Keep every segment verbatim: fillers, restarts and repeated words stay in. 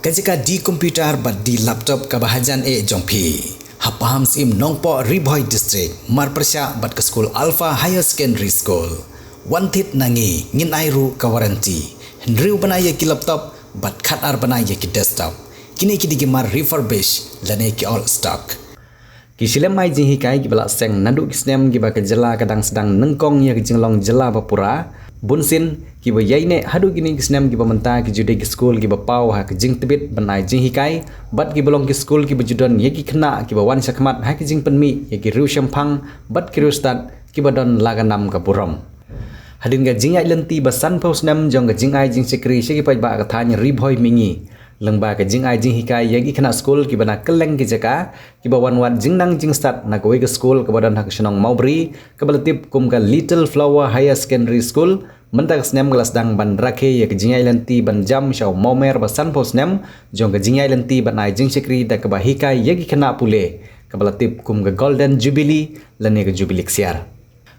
Ka jaka D computer bad D laptop kaba hajan eh jong phi, ha Pahamsyiem Nongpoh, Ri Bhoi District, marpyrshah bad ka skul Alpha Higher Secondary School. Wan thied na ngi, ngin ai ruh ka warranty. Hynriew bnai ïa ki laptop bad khatar bnai ïa ki desktop. Kine ki dei ki mar refurbish lane ki old stock. Ki shlem ai jinghikai kiba la seng naduh ki snem kiba ka jylla ka dang sdang nyngkong ïa ka jinglong jylla ba pura. Bunsien kiba ïaineh haduh kine ki snem kiba mynta ki ju dei ki skul kiba paw ha ka jingtbit ban ai jinghikai, bad kiba long ki skul kiba ju don ïa ki khynnah kiba wan shakhmat ha ka jingpynmih ïa ki riewshemphang bad ki riewstad kiba don la ka nam ka burom. Hadien ka jingïaid lynti ba sanphew snem jong ka jingai jingshakri sha ki paidbah ka thaiñ Ri Bhoi Mihngi, lyngba ka jingai jinghikai ïa ki khynnah skul kiba na kylleng ki jaka, kiba wan wad jingnang jingstad na kawei ka skul kaba don ha ka shnong Mawbri, kaba la tip kum ka Little Flower Higher Secondary School, mynta ka snem ka la sdang ban rakhe ïa ka jingïaid lynti ban jam sha u mawmer ba sanphew snem jong ka jingïaid lynti ban ai jingshakri da kaba hikai ïa ki khynnah pule, kaba la tip kum ka Golden Jubilee lane ka Jubilee Ksiar.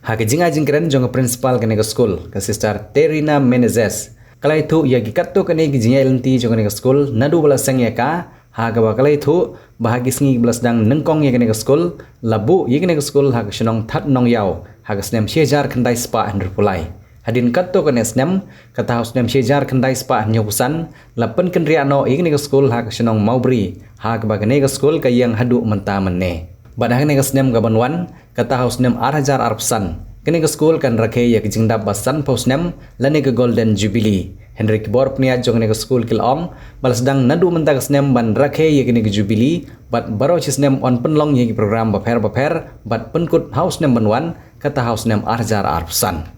Ha ka jingai jingkren jong ka principal kane ka skul, ka Sister Terina Menezes, ka la ïathuh ïa ki katto katne ki jingïaid lynti jong kane ka skul naduh ba la seng ïa ka, ha kaba ka la ïathuh ba ha ki sngi ba la sdang nyngkong ïa kane ka skul, la buh ïa kane ka skul ha ka shnong That Nongïaw ha ka snem shi hajar khyndai spah hynriewphew lai. Hadien katto katne snem, kata ha u snem shi hajar khyndai spah hynñiewphew san, la pynkynriah noh ïa kane ka skul ha ka shnong Mawbri, ha kaba kane ka skul ka ïeng haduh mynta mynne. Bad ha kane ka snem kaban wan, kata ha u snem ar hajar arphew san, kane ka skul kan rakhe ïa ka jingdap ba sanphew snem lane ka Golden Jubilee. Hynrei ki bor pynïaid jong kane ka skul ki la ong ba la sdang naduh mynta ka snem ban rakhe ïa kane ka Jubilee, bad baroh shi snem yn pynlong ïa ki program bapher bapher, bad pynkut ha u snem ban wan, kata ha u snem ar hajar arphew san.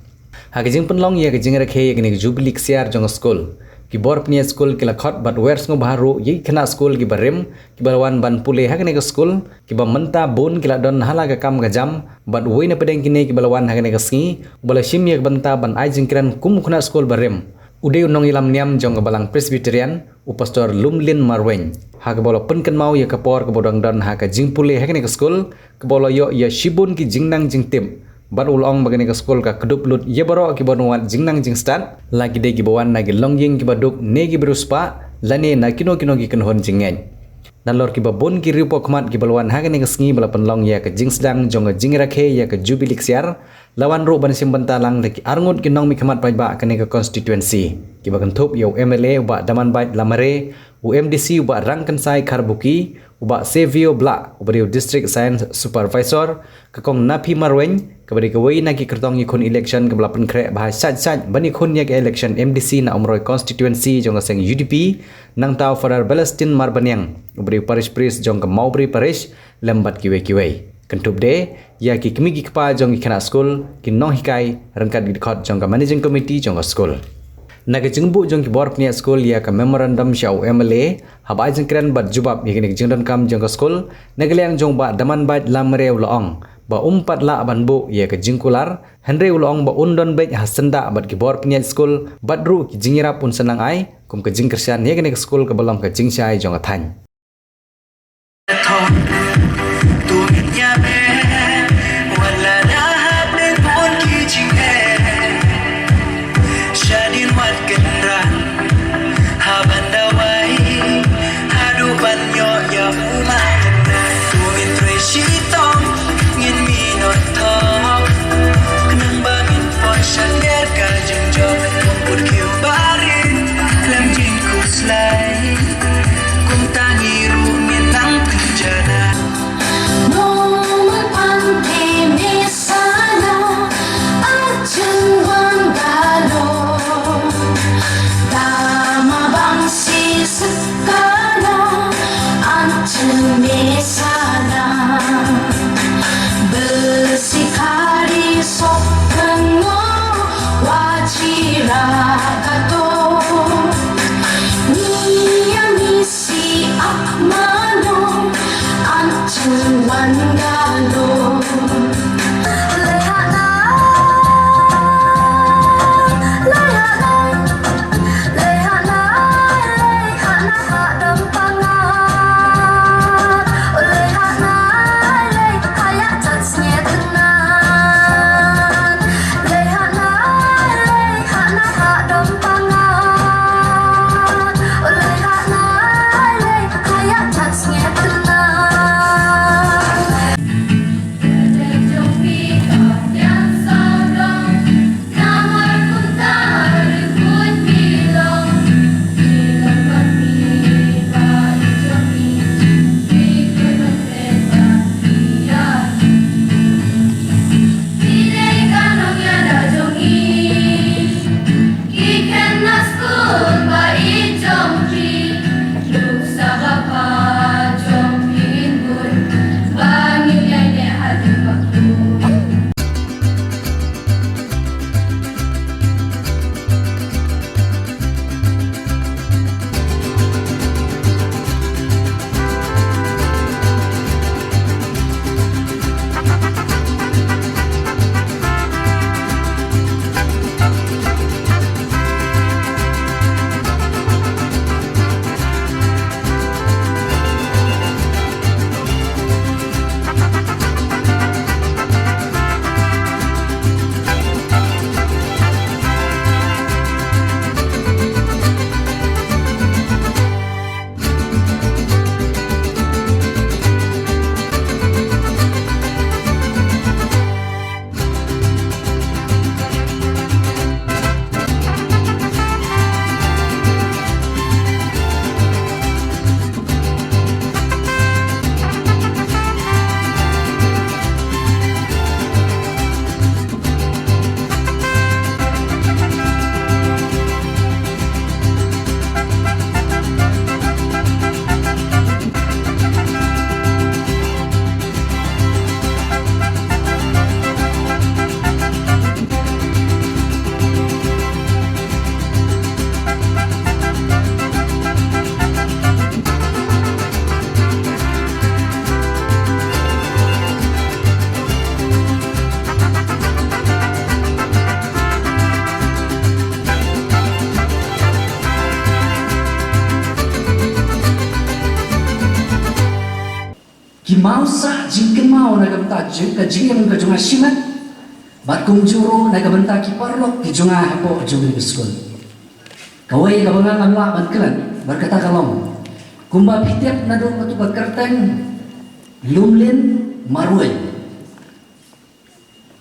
Ha ka jingpynlong ïa ka jingrakhe ïa kane ka Jubilee Ksiar jong ka skul, ki bor pynïaid skul ki la khot bad wer sngewbha ruh ïa ki khynnah skul kiba rim, kiba la wan ban pule ha kane ka skul, kiba mynta bun ki la don ha la ka kam ka jam, bad uwei na pdeng kine kiba la wan ha kane ka sngi, uba la shim ïa ka bynta ban ai jingkren kum u khynnah skul ba rim, u dei u nongïalam niam jong ka Balang Presbyterian, u Pastor Lumlin Marwein, ha kaba u la pynkynmaw ïa ka por kaba u dang don ha ka jingpule ha kane ka skul, kaba u la ïoh ïa shibun ki jingnang jingtip, bad u la ong ba kane ka skul ka kdup lut ïa baroh kiba wan wad jingnang jingstad, la ki dei kiba wan na ki longïing kiba duk ne ki briew spah, lane na kino kino ki kynhun jingngeit. Nalor kiba bun ki riewpawkhmat kiba la wan ha kane ka sngi ba la pynlong ïa ka jingsdang jong ka jingrakhe ïa ka Jubilee Ksiar, la wan ruh ban shim bynta lang da ki arngut ki nongmihkhmat paidbah kane ka constituency, kiba kynthup ïa u M L A u Bah Damanbait Lamare, u M D C u Bah Rangkynsai Kharbuki, u Bah Savio Blah uba dei u District Science Supervisor, ka Kong Naphi Marwein, kaba dei kawei na ki kyrtong ïakhun election kaba la pynkhreh bha shait shait ban ïakhun ïa ka election M D C na Umroi constituency jong ka seng U D P, nangta u Father Balestin Marbaniang uba dei u Parish Priest jong ka Mawbri Parish, lem bad kiwei kiwei. Kynthup de ïa ki kmie ki kpa jong ki khynnah skul, ki nonghikai, ryngkat ki dkhot jong ka Managing Committee jong ka skul. Na ka jingbuh jong ki bor pynïaid skul ïa ka memorandum sha u M L A, haba ai jingkren bad jubab ïa kane ka jingdonkam jong ka skul, na ka liang jong u Bah Damanbait Lamare u la ong ba um pat lah ban buh ïa ka jingkular, hynrei u la ong ba un don beit ha syndah bad ki bor pynïaid skul, bad ruh ki jingïarap un sa nang ai, kum ka jingkyrshan ïa kane ka skul kaba long ka jingshai jong ka thaiñ. Shadien wat kynran ha ban dawai haduh ban ïoh ïa u ma. Tu min trei shitom ngin mi not thok. Khnang ba ngin poi sha ker ka jingjop kum put khim barit khlem jingkhuslai. Kumta ngi ruh ngin nang pynjana. Nong pante mesana, achun wan galo. Dama bang si sekana, achun mesana. Besi kari sok kengo, wajira kato. Nia mis si ak mano, an chun wan galo. Lehana, lehana, lehana, lehana, ha dong pangat. Lehana, leh, ha yak chat sngewtyngan. Lehana, lehana, ha dong pangat. Lehana, Ki mawsah jingkynmaw na ka bynta jong ka jingim ka jong nga shimet, bad kumjuh ruh na ka bynta ki paralok ki jong nga hapoh jong ka skul. Kawei kaba nga ngam lah ban klet bad kata ka long, kumba phi tip naduh katu ka kyrteng Lumlin Marwein.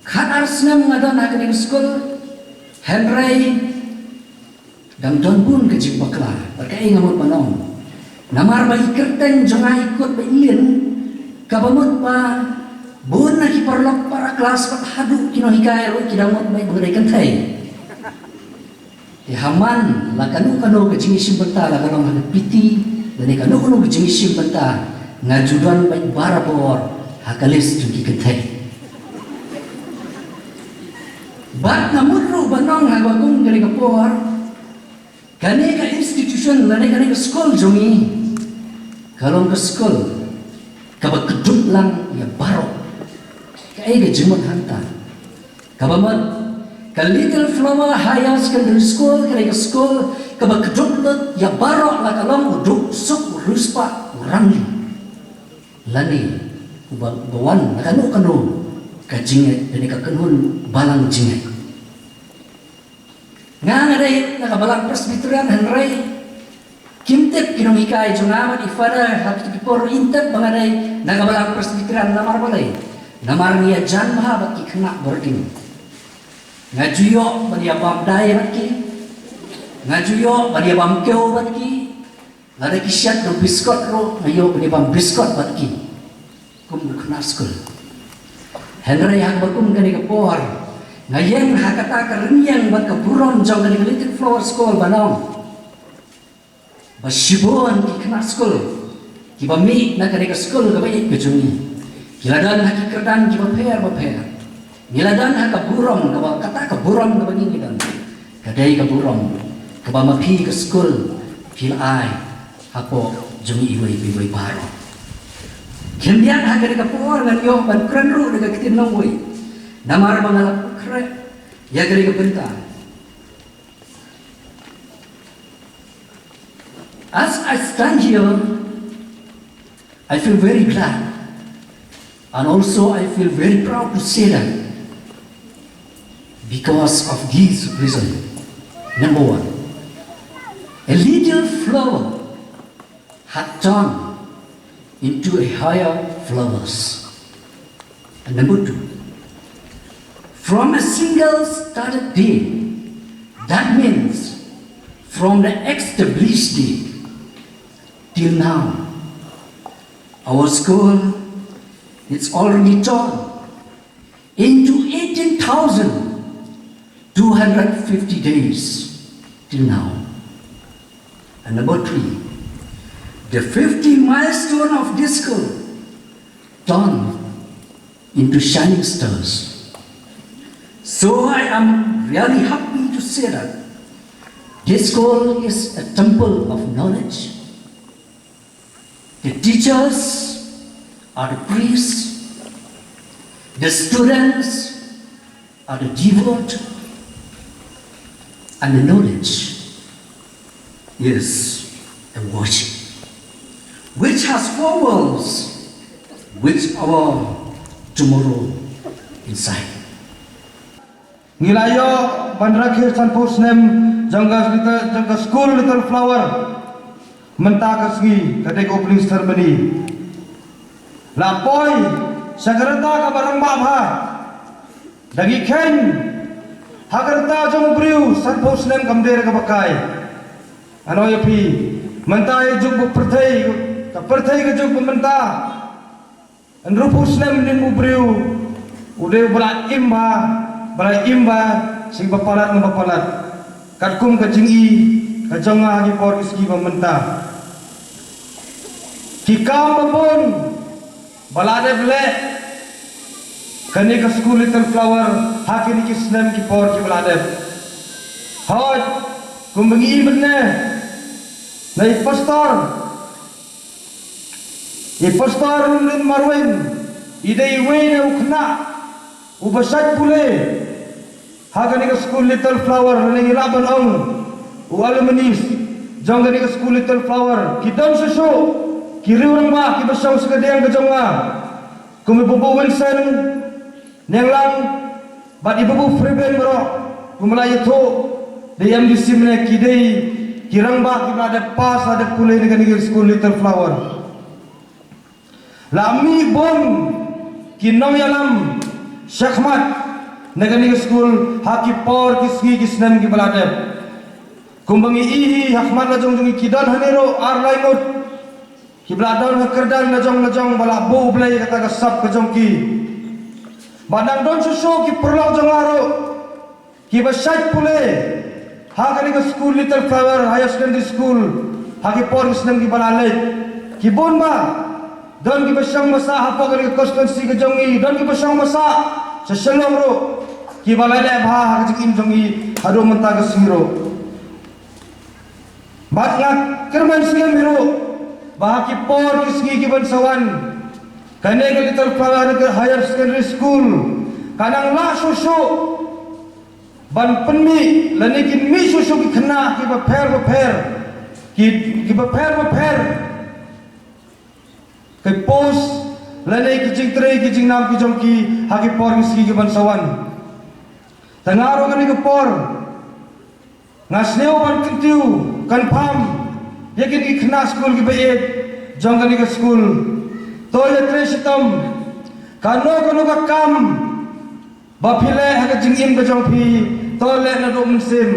Khat ar snem nga don ha kane ka skul, hynrei dang don bun ka jingbakla bad kaei nga mut ban ong. Namar ba i kyrteng jong nga i kut ba i lin, kaba mut ba bun na ki paralok para klas bad haduh ki nonghikai ruh ki dang mut ba i ba nga dei kynthei. Te ha man la kano kano ka jingïashim bynta, la ka long ha ka piti lane kano kano ka jingïashim bynta, nga ju don beit barabor ha ka list jong ki kynthei. Bad nga mut ruh ban ong ha kaba kum kane ka por, kane ka institution lane kane ka skul jong ngi ka long ka skul kaba kdup lang ïa baroh. Kaei ka jingmut hangta? Kaba mut, ka Little Flower Higher Secondary School ka dei ka skul kaba kdup lut ïa baroh, la ka long u duk, u suk, u riewspah, u rangli, lane uba, uba wan na kano kano ka jingngeit lane ka kynhun balang jingngeit. Nga, nga dei na ka balang Presbyterian, hynrei kim tip ki nonghikai jong nga bad i Father ha kito ki por, im tip ba nga dei na ka balang Presbyterian. Namar balei? Namar ngi ïajan bha bad ki khynnah boarding. Nga ju ïoh ban ïa bam dai bad ki, nga ju ïoh ban ïa bam kiew bad ki. Lada ki shad da u biskot ruh, nga ïoh ban ïa bam biskot bad ki kum u khynnah skul. Hynrei ha kaba kum kane ka por, nga ïeng ha kata ka rynïeng bad ka burom jong kane ka Little Flower School ban ong ba shibun ki khynnah skul kiba mih na kane ka skul kaba ïeit ka jong ngi, ki la don ha ki kyrdan kiba pher ba pher. Ngi la don ha ka burom kaba, kata ka burom kaba ngi, ngi don, ka dei ka burom kaba ma phi ka skul phi la ai hapoh jong iwei pa iwei baroh. Khyndiat ha kane ka por ngan ïoh ban kren ruh da ka ktien nongwei, namar ba nga la khreh ïa kane ka bynta. As I stand here, I feel very glad, and also I feel very proud to say that because of this reason. Number one, a little flower had turned into a higher flowers. And number two, from a single started day, that means from the established day till now, our school, it's already turned into eighteen thousand two hundred fifty days till now. And number three, the fifty milestone of this school turned into shining stars. So I am really happy to say that this school is a temple of knowledge. The teachers are the priests, the students are the devote, and the knowledge is a worship which has four worlds, which our tomorrow inside. Ngi la ïoh ban rakhe sanphew snem jong ka Little, jong ka skul Little Flower. Mynta ka sngi ka dei ka opening ceremony. La poi sha ka rta kaba rangbah bha. Da ngi kheiñ ha ka rta jong u briew, sanphew snem kam dei re kaba kai. Ngan ong ïa phi, mynta ïa juk ba pyrthei, ka pyrthei ka juk ba mynta. Hynriewphew snem ning u briew u dei uba la im bha, ba la im bha sha kiba palat ne ba palat. Katkum ka jingi ka jong nga ha ki por ki sngi ba mynta, ki kam ba bun ba la dep leh kane ka skul Little Flower ha kine ki snem ki por kiba la dep. Hooid, kumba ngi i mynne na i pastor, i pastor Lumlin Marwein i dei iwei na u khynnah uba shait pule ha kane ka skul Little Flower, lane ngi lah ban ong u alumnus jong kane ka skul Little Flower. Ki don shuh shuh ki riew rangbah kiba shong sha ka diang ka jong nga, kum i Babu Vincent Nianglang bad i Babu Freeben baroh, kum la ïathuh da i M D C mynne, ki dei ki rangbah kiba la dep pass, la dep pule na kane ka skul Little Flower. La mih bun ki nongïalam shakhmat na kane ka skul ha ki por ki sngi ki snem kiba la dep. Kumba ngi ïohi, ha khmat la jong jong ngi ki don hangne ruh ar lai ngut kiba la don ha kyrdan la jong la jong ba la buh U Blei ïa kata ka sap ka jong ki. Bad nang don shuh shuh ki paralok jong nga ruh kiba shait pule ha kane ka skul Little Flower Higher Secondary School ha ki por ki snem kiba la leit. Ki bun ba don kiba shong ba sah hapoh kane ka constituency ka jong ngi, don kiba shong ba sah sha Shillong ruh, kiba la leh bha ha ka jingim jong ngi haduh mynta ka sngi ruh. Bad nga kyrmen skhem hi ruh ba ha ki por ki sngi ki ban sa wan, kane ka Little Flower Higher Secondary School ka nang lah shuh shuh ban pynmih lane kin mih shuh shuh ki khynnah kiba pher ba pher, ki, kiba pher ba pher, ki post lane ki jingtrei ki jingnam ki jong ki ha ki por ki sngi ki ban sa wan. Te nga ruh kane ka por nga sniew ban kyntiew confirm ïa kine ki khynnah skul kiba ïeit jong kane ka skul. To ïatrei shitom, kano kano ka kam ba phi leh ha ka jingim ka jong phi, to leh naduh mynsiem.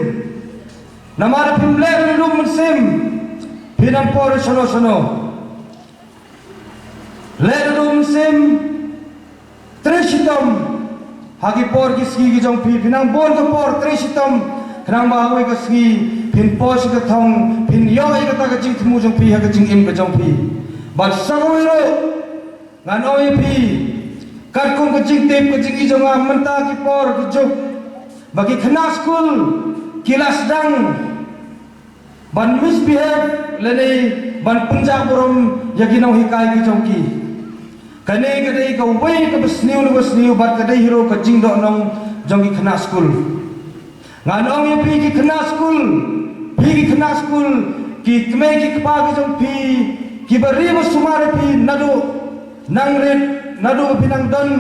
Namar phim leh naduh mynsiem, phin ym poi shano shano. Leh naduh mynsiem, trei shitom ha ki por ki sngi ki jong phi, phin nang bun ka por trei shitom, khnang ba ha kawei ka sngi phin poi sha ka thong, phin ïoh ïa kata ka jingthmu jong phi ha ka jingim ka jong phi. Bad sa kawei ruh, ngan ong ïa phi, katkum ka jingtip ka jingïohi jong nga mynta ki por ki juk ba ki khynnah skul ki la sdang ban misbehave lane ban pynjah burom ïa ki nonghikai ki jong ki. Kane ka dei kawei kaba sniew ne ba sniew bad ka dei hi ruh ka jingdohnud jong ki khynnah skul. Ngan ong ïa phi ki khynnah skul, phi ki khynnah skul, ki kmie ki kpa ki jong phi kiba ri ba sumar ïa phi naduh nang rit, naduh ba phi nang don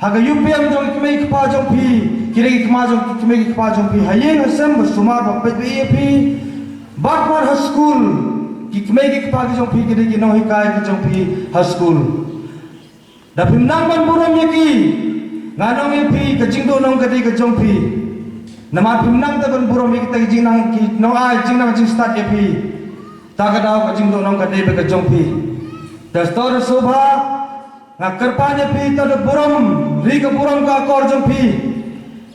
ha ka U P M jong ki kmie ki kpa jong phi, ki dei ki kmie jong, ki kmie ki kpa jong phi ha ïing ha sem ba sumar ba peit ba ïeit ïa phi. Bad mar ha skul, ki kmie ki kpa ki jong phi ki dei ki nonghikai ki jong phi ha skul. Da phim nang ban burom ïa ki, ngan ong ïa phi ka jingdohnud ka dei ka jong phi. Namar phim nang te ban burom ïa kita ki jingnang, ki nongai jingnang jingstad ïa phi, ta ka daw ka jingdohnud ka dei ba ka jong phi. Da stor da sobha, nga kyrpad ïa phi, to da burom, ri ka burom ka akor jong phi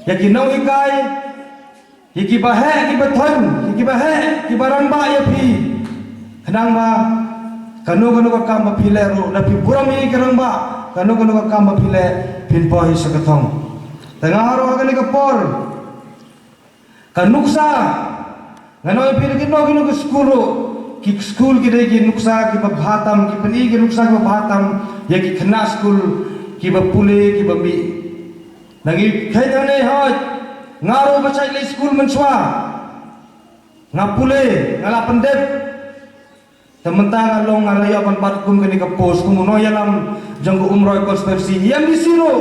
ïa ki nonghikai, ïa kiba heh kiba thoiñ, ïa kiba heh kiba rangbah ïa phi. Khnang ba kano kano ka kam ba phi leh ruh, da phi burom ïa ki rangbah, kano kano ka kam ba phi leh phin poi sha ka thong. Te nga ruh ha kane ka por, ka nuksa, ngan ong ïa phi, da kino kino ki skul ruh, ki skul ki dei ki nuksa kiba bha tam, ki pyni ki nuksa kiba bha tam ïa ki khynnah skul kiba pule kiba mih. Ngi kheiñ hangne, hooid, nga ruh ba shait leit skul mynshuwa, nga pule, nga la pyndep. Te mynta nga long, nga la ïoh ban bat kum kane ka post kum u nongïalam jong ka Umroi constituency. I M D C ruh,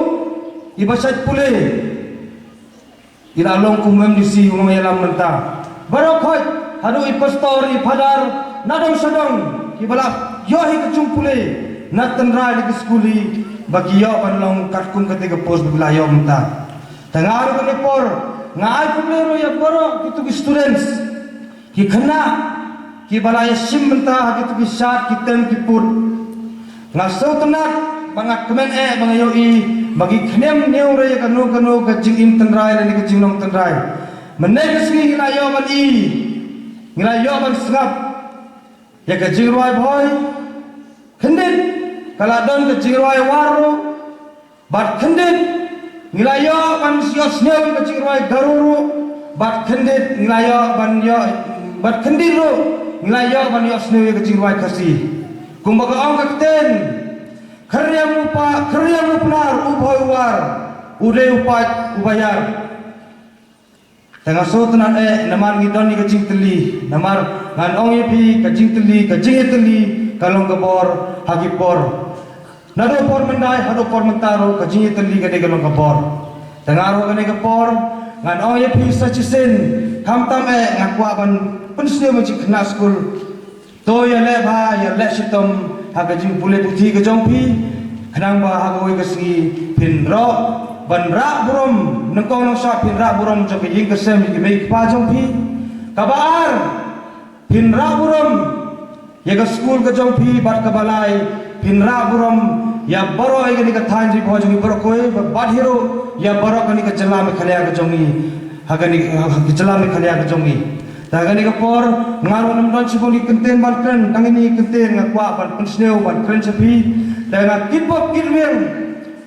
iba shait pule, i la long kum u M D C, u nongïalam mynta. Baroh khoit, haduh i pastor, i phadar, na dong sha dong, kiba la ïoh hi ka jingpule na tynrai na ki skul hi, ba ki ïoh ban long katkum kata ka post ba ki la ïoh mynta. Te nga ruh kane por, nga ai khublei ruh ïa baroh kito ki students, ki khynnah kiba la ïashim bynta ha kito ki shad ki tem ki pud. Nga sngewtynnat bad nga kmen eh ba nga ïohi ba ki khñium ñiew ruh ïa kano kano ka jingim tynrai lane ka jinglong tynrai. Mynne ka sngi ngi la ïoh ban i, ngi la ïoh ban sngap ïa ka jingrwai Bhoi. Khyndiat ka la don ka jingrwai War ruh. Bad khyndiat ngi la ïoh ban ïohsngew ïa ka jingrwai Garo ruh. Bad khyndiat ngi la ïoh ban ïoh, bad khyndiat ruh ngi la ïoh ban ïohsngew ïa ka jingrwai Khasi. Kumba ka ong ka ktien, khynriam u pa, khynriam u Pnar, u Bhoi u War, u dei u paid u Baïar. Te nga sngewtynnat eh, namar ngi don ïa ka jingtylli, namar ngan ong ïa phi ka jingtylli, ka jingïatylli, ka long ka bor ha ki por. Naduh por mynta haduh por mynta ruh ka jingïatylli ka dei ka long ka bor. Te nga ruh kane ka por ngan ong ïa phi sa shisien, khamtam eh nga kwah ban pynsngew ïa ka jingkhynnah skul. To ïaleh bha, ïaleh shitom ha ka jingpule puthi ka jong phi, khnang ba ha kawei ka sngi phin rah ban rah burom, nyngkong nyngshah phin rah burom jong ka ïing ka sem ïa ki mei ki pa jong phi. Kaba ar, phin rah burom ïa ka skul ka jong phi, bad kaba lai, phin rah burom ïa baroh ïa kane ka thaiñ Ri Bhoi jong ngi baroh kawei, bad hi ruh ïa baroh kane ka jylla Meghalaya ka jong ngi, ha kane ka jylla Meghalaya ka jong ngi. Te ha kane ka por nga ruh ngam don shibun ki kyntien ban kren, tang kine ki kyntien nga kwah ban pynsngew ban kren sha phi. Te nga kitbok kitrwiang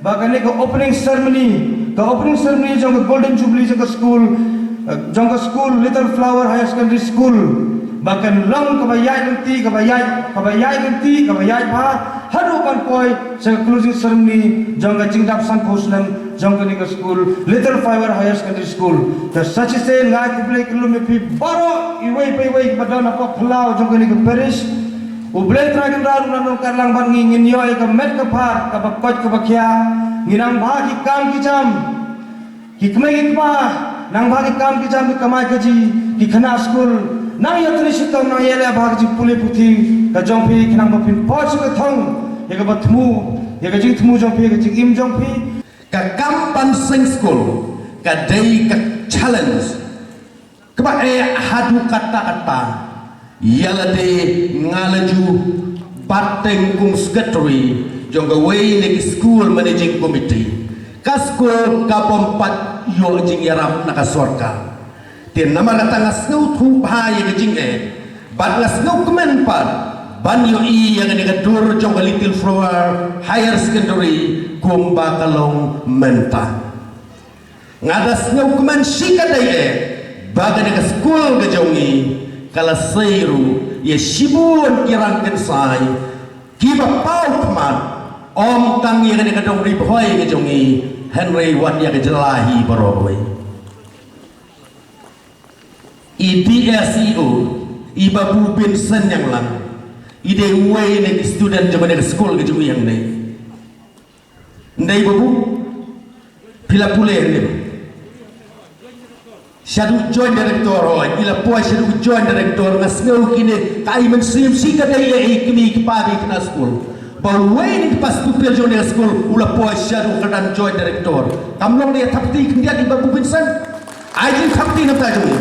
ba kane ka opening ceremony, ka opening ceremony jong ka Golden Jubilee jong ka skul, eh, jong ka skul Little Flower Higher Secondary School, ba kan long kaba ïaid lynti, kaba ïaid, kaba ïaid lynti, kaba ïaid bha, haduh ban poi sha ka closing ceremony jong ka jingdap sanphew snem jong kane ka skul Little Flower Higher Secondary School. Te sa shisien nga ai khublei kylluid ïa phi baroh iwei pa iwei ba don hapoh phyllaw jong kane ka parish. U Blei Trai Kynrad un nang long kat lang bad ngi, ngin ïoh ïa ka met ka phad kaba koit kaba khiah, ngin nang bha ki kam ki jam. Ki kmie ki kpa, nang bha ki kam ki jam, ki kamai kajih, ki khynnah skul, nang ïatylli shitom, nang ïaleh bha ka jingpule puthi ka jong phi, khnang ba phin poi sha ka thong ïa kaba thmu, ïa ka jingthmu jong phi, ïa ka jingim jong phi. Ka kam ban seng skul ka dei ka challenge kaba eh haduh katta katta. Ïa lade nga la ju bat teng kum secretary jong kawei na ki school managing committee. Ka skul ka bym pat ïoh jingïarap na ka sorkar. Te namar kata nga sngewthuh bha ïa ka jingeh bad nga sngewkmen pat ban ïohi ïa kane ka dur jong ka Little Flower Higher Secondary kumba ka long mynta. Nga da sngewkmen shikatdei eh ba kane ka skul ka jong ngi ka la sei ruh ïa shibun ki rangkynsai kiba paw khmat, ym tang ïa kane ka dong Ri Bhoi ka jong ngi, hynrei wat ïa ka jylla hi baroh kawei. I D S E O, i Babu Vincent Nyanglang, i dei uwei na ki student jong kane ka skul ka jong ngi hangne. Ndei Babu, phi la pule hynrei shaduh Joint Director, hooid, i la poi shaduh Joint Director. Nga sngew kine ka ai mynsiem shikatdei ïa i kmie ki kpa ki khynnah skul ba uwei na ki principal jong kane ka skul u la poi shaduh kyrdan Joint Director. Kam long ne ïa thapti khyndiat i Babu Vincent? Ai jingthapti na bynta jong i.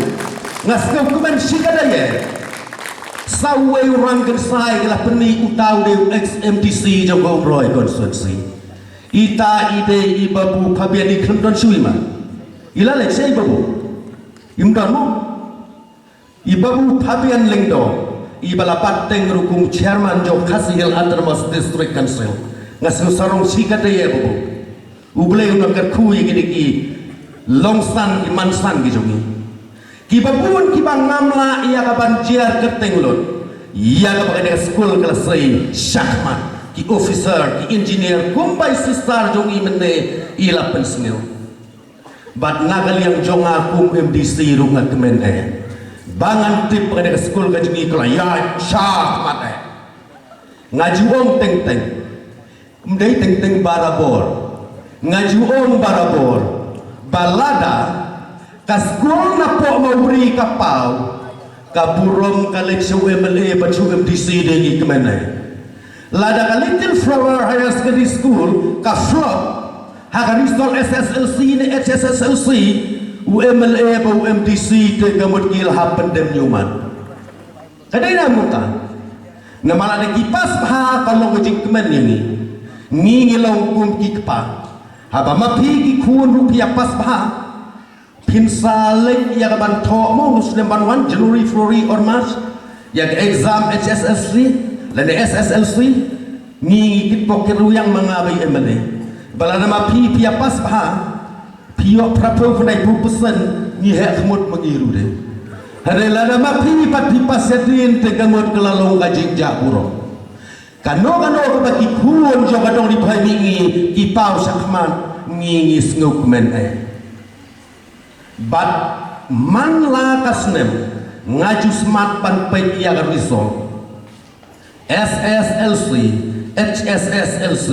Nga sngewkmen shikatdei ïa sa uwei u rangkynsai ka la pynmih, uta u dei u ex M D C jong ka Umroi constituency. Ita i dei i Babu Phabian, i khlem don shuh i ma. I la leit shaei Babu? Im don mo? I Babu Phabian Lyngdoh, i ba la bat teng ruh kum chairman jong Khasi Hills Autonomous District Council. Nga sngewsarong shikatdei ïa Babu. U Blei un nang kyrkhu ïa kine ki longsan ki mansan ki jong ngi. Kiba bun kiba ngam lah ïa ka ban jer kyrteng lut ïa kaba kane ka skul ka la sei shakhmat, ki officer, ki engineer, kumba i sister jong ngi mynne i la pynsngew. Bad na ka liang jong nga kum M D C ruh nga kmen eh ba ngan tip ba kane ka skul ka jong ngi ka la ïaid shakhmat eh. Nga ju ong teng teng, ym dei teng teng barabor. Nga ju ong barabor ba lada ka skul na Pohmawri ka paw, ka burom ka leit sha u M L A bad sha u M D C de ngi kmen eh. Lada ka Little Flower Higher Secondary School ka flop ha ka result S S L C ne H S S L C, u M L A bad u M D C te ka mut ki la hap pyndem ñiuman. Ka dei na mynta. Namar lada ki pass bha ka long ka jingkmen ïa ngi. Ngi ngi long kum ki kpa. Haba ma phi ki khun ruh phi ïa pass bha, phin sa leit ïa ka ban thoh mo, u snem ban wan, January, February or March, ïa ka exam H S S L C lane S S L C. Ngi ngi kitbok kitrwiang ma nga bad i M L A ba lada ma phi phi ïa pass bha, phi ïoh phraphew khyndai phew percent, ngi heh khmut ma ngi ruh de. Hynrei lada ma phi pat phi pass shadien te ka mut ka la long ka jingjah burom. Kano kano kaba ki khun jong ka dong Ri Bhoi Mihngi ki paw shakhmat, ngi ngi sngewkmen eh. Bad man la ka snem nga ju smat ban peit ïa ka result. S S L C, H S S L C,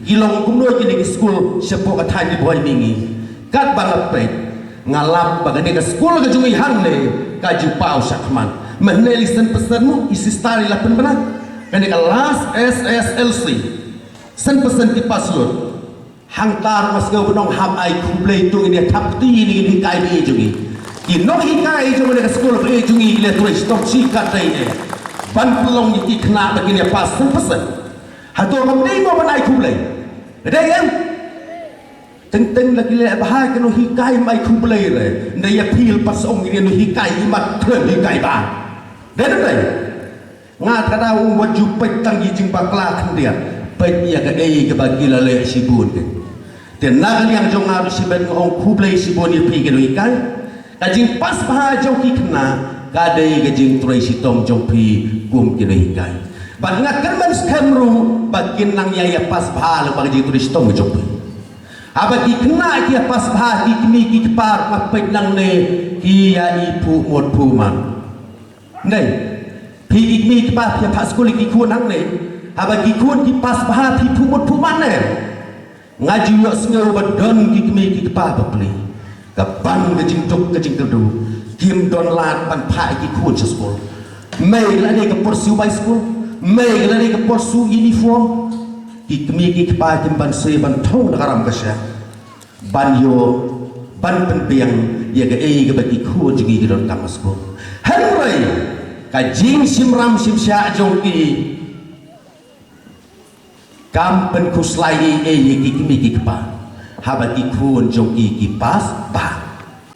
ki long kumno kine ki skul shapoh ka thaiñ Ri Bhoi mihngi. Katba nga peit, nga lap ba kane ka skul ka jong ngi hangne ka ju paw shakhmat. Mynne lei san percent mo, i sister i la pynbna. Kane ka last S S L C, san percent ki pass lut. Hangta ruh nga sngew ba nonghap ai khublei, to ngin ïa thap kti ïa kine ki nonghikai ba ïeit jong ngi. Ki nonghikai jong ngi ha ka skul ba ïeit jong ngi ki la trei shitom shikatdei ne ban pynlong ïa ki khynnah ba kin ïa pass san percent. Hato kam dei mo ban ai khublei? Dei em? Teng teng la ki leh bha ki nonghikai, ym ai khublei re. Ynda ïa phi pass ong ïa ki nonghikai, i mat khlem hikai bha. Dei ne ym dei? Nga kata u wat ju peit tang ki jingbakla khyndiat. Peit ïa kaei kaba ki la leh shibun. Te na ka liang jong nga ruh shibit nga ong khublei shibun ïa phi ki nonghikai. Ka jingpass bha jong ki khynnah ka dei ka jingtrei shitom jong phi kum ki nonghikai. Bad nga kyrmen skhem ruh ba kin nang ïa ïa pass bha lyngba ka jingtrei shitom jong phi. Haba ki khynnah ki ïa pass bha, ki kmie ki kpa ruh nga peit nangne ki ïa iphuh mut phuh man. Nei, phi ki kmie ki kpa phi ïa phah skul ïa ki khun hangne. Haba ki khun ki pass bha phi phuh mut phuh man ne. Nga ju ïohsngew ba don ki kmie ki kpa bapli ka ban ka jingduk ka jingkyrduh, kim don lad ban phah ïa ki khun sha skul. Mei lane ka pursiew bai skul, mei lane ka pursiew uniform. Ki kmie ki kpa kim ban soi ban thung da ka ram ka shyiap ban ïoh, ban pynbiang ïa kaei kaba ki khun jong ngi ki donkam ha skul. Hynrei ka jingshim ram shim shah jong ki kam pynkhuslai ei ei ïa ki kmie ki kpa haba ki khun jong ki ki pass bha.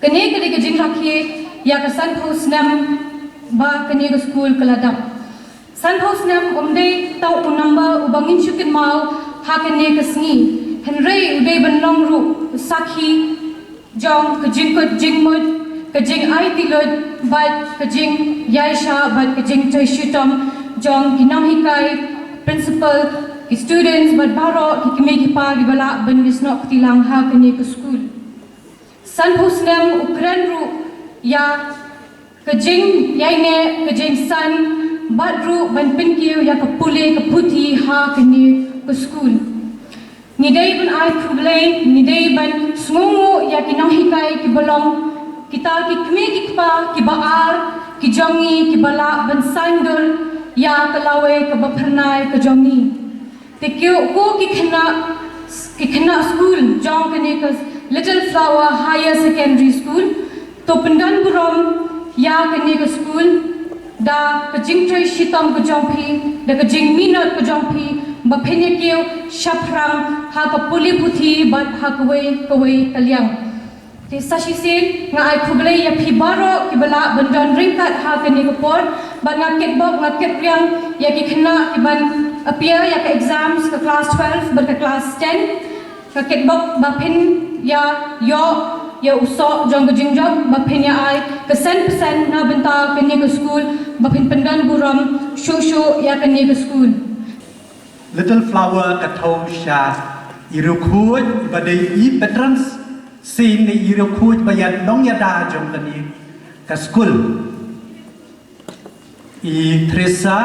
Kane ka dei ka jingrakhe ïa ka sanphew snem ba kane ka skul ka la dap. Sanphew snem um dei tang u number uba ngin shu kynmaw ha kane ka sngi, hynrei u dei ban long ruh u sakhi jong ka jingkut jingmut, ka jingai tilut bad ka jingïaishah bad ka jingtrei shitom jong ki nonghikai, principal, ki students bad baroh ki kmie ki kpa kiba lah ban ïasnoh kti lang ha kane ka skul. Sanphew snem u kren ruh ïa ka jingïaineh, ka jingsan bad ruh ban pynkiew ïa ka pule ka puthi ha kane ka skul. Ngi dei ban ai khublei, ngi dei ban sngewnguh ïa ki nonghikai kiba long kita ki kmie ki kpa kiba ar ki jong ngi kiba lah ban saiñdur ïa ka lawei kaba phyrnai ka jong ngi. Te ko ki khynnah, ki khynnah skul jong kane ka Little Flower Higher Secondary School, to pyndon burom ïa kane ka skul da ka jingtrei shitom ka jong phi, da ka jingminot ka jong phi ba phin ïa kiew shaphrang ha ka pule puthi bad ha kawei kawei ka liang. Te sa shisien nga ai khublei ïa phi baroh kiba lah ban don ryngkat ha kane ka por, bad nga kitbok, nga kitriang ïa ki khynnah kiban appear ïa ka exams ka class twelve bad ka class ten. Nga kitbok ba phin ïa ïoh ïa u soh jong ka jingjop, ba phin ïa ai ka san percent na bynta kane ka skul, ba phin pyndon burom shuh shuh ïa kane ka skul. Little Flower ka thew sha i riewkhuid ba dei i patron saint ne i riewkhuid ba ïa nongïada jong kane ka skul. I Teresa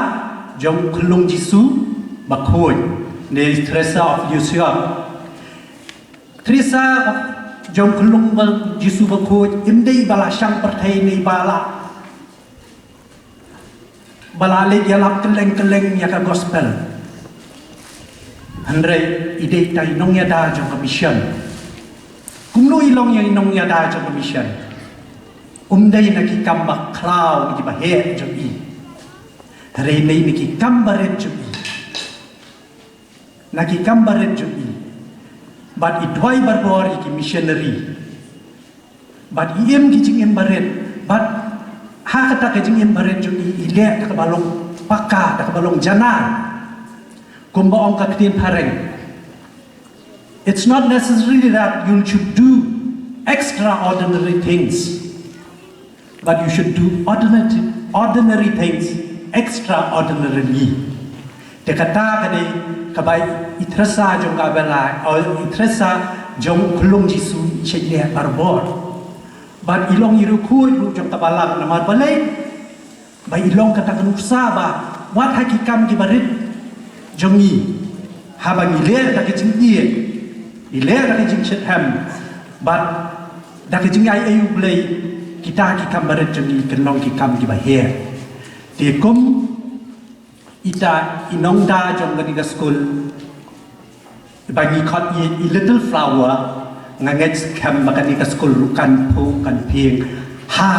jong Khyllung Jisu Bakhuid ne Teresa of Lisieux. Teresa jong Khyllung Jisu Bakhuid im dei ba la shang pyrthei ne ba la ba la leit ïalap kylleng kylleng ïa ka gospel. Hynrei i dei tang i nongïada jong ka mission. Kumno i long ïa i nongïada jong ka mission? Um dei na ki kam ba khraw na ki ba heh jong i. Hynrei dei na ki kam ba rit jong i. Na ki kam ba rit jong i. Bad i duwai barabor ïa ki missionary. Bad i im ki jingim ba rit. Bad ha kata ka jingim ba rit jong i, i leh da kaba long paka, da kaba long janar. Kumba ong ka ktien phareng. It's not necessarily that you should do extraordinary things. But you should do ordinary, ordinary things extraordinarily. Te kata ka dei kaba i Teresa jong ka Avila, i Teresa jong Khyllung Jisu i shait leh barabor. Bad i long i riewkhuid ruh jong ka balang namar balei? Ba i long kata ka nuksa ba Wat ha ki kam ki barit jong ngi, haba ngi leh da ka jingïeit, ngi leh da ka jingshitrhem, bad da ka jingaiei U Blei, kita ki kam barit jong ngi kin long ki kam ki baher. Te kum ita i nongda jong kane ka skul, ba ngi khot i, i Little Flower, nga ngeit skhem ba kane ka skul ruh kan phuh kan phieng ha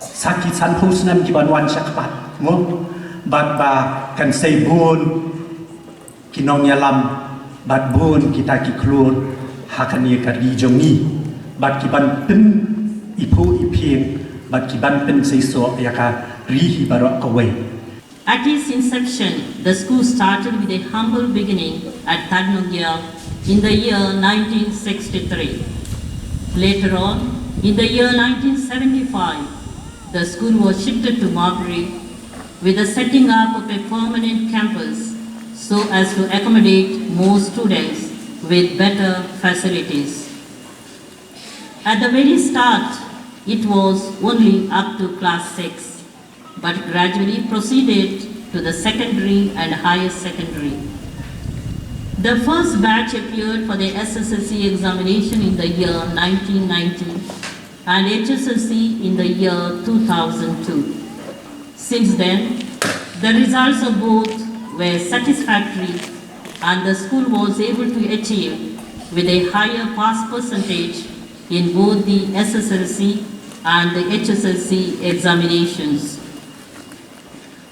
sa ki sanphew snem ki ban wan sha khmat, mo, bad ba kan sei bun ki nongïalam bad bun kita ki khlur ha kane ka ri jong ngi, bad ki ban pyniphuh iphieng, bad ki ban pynseisoh ïa ka ri hi baroh kawei. At its inception, the school started with a humble beginning at Tadnongya in the year nineteen sixty-three. Later on, in the year nineteen seventy-five, the school was shifted to Mawbray with the setting up of a permanent campus so as to accommodate more students with better facilities. At the very start, it was only up to class six, but gradually proceeded to the secondary and higher secondary. The first batch appeared for the S S L C examination in the year nineteen ninety and H S L C in the year two thousand two. Since then, the results of both were satisfactory and the school was able to achieve with a higher pass percentage in both the S S L C and the H S L C examinations.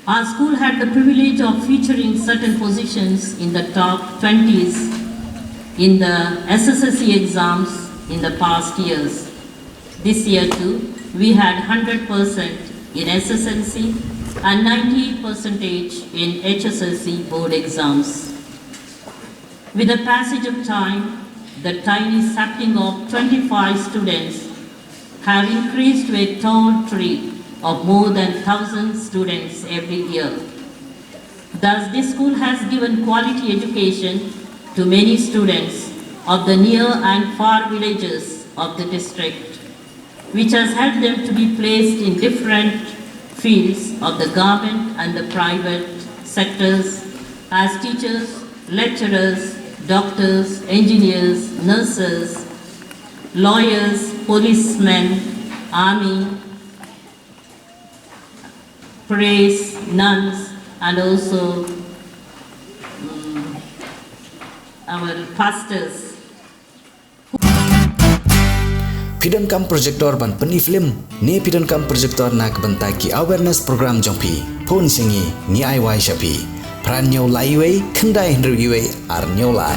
Our school had the privilege of featuring certain positions in the top twenties in the S S L C exams in the past years. This year too, we had hundred percent in S S L C and ninety-eight percentage in H S L C board exams. With the passage of time, the tiny sapling of twenty-five students have increased to a tall tree of more than thousand students every year. Thus, this school has given quality education to many students of the near and far villages of the district, which has helped them to be placed in different fields of the government and the private sectors as teachers, lecturers, doctors, engineers, nurses, lawyers, policemen, army, priests, nuns, and also, mm, our pastors. Phi donkam projector ban pyni film? Ne phi donkam projector na ka bynta ki awareness program jong phi? Phone sha ngi, ngi ai wai sha phi. Phra hynñiew lai wei, khyndai hynriew wei, ar hynñiew lai.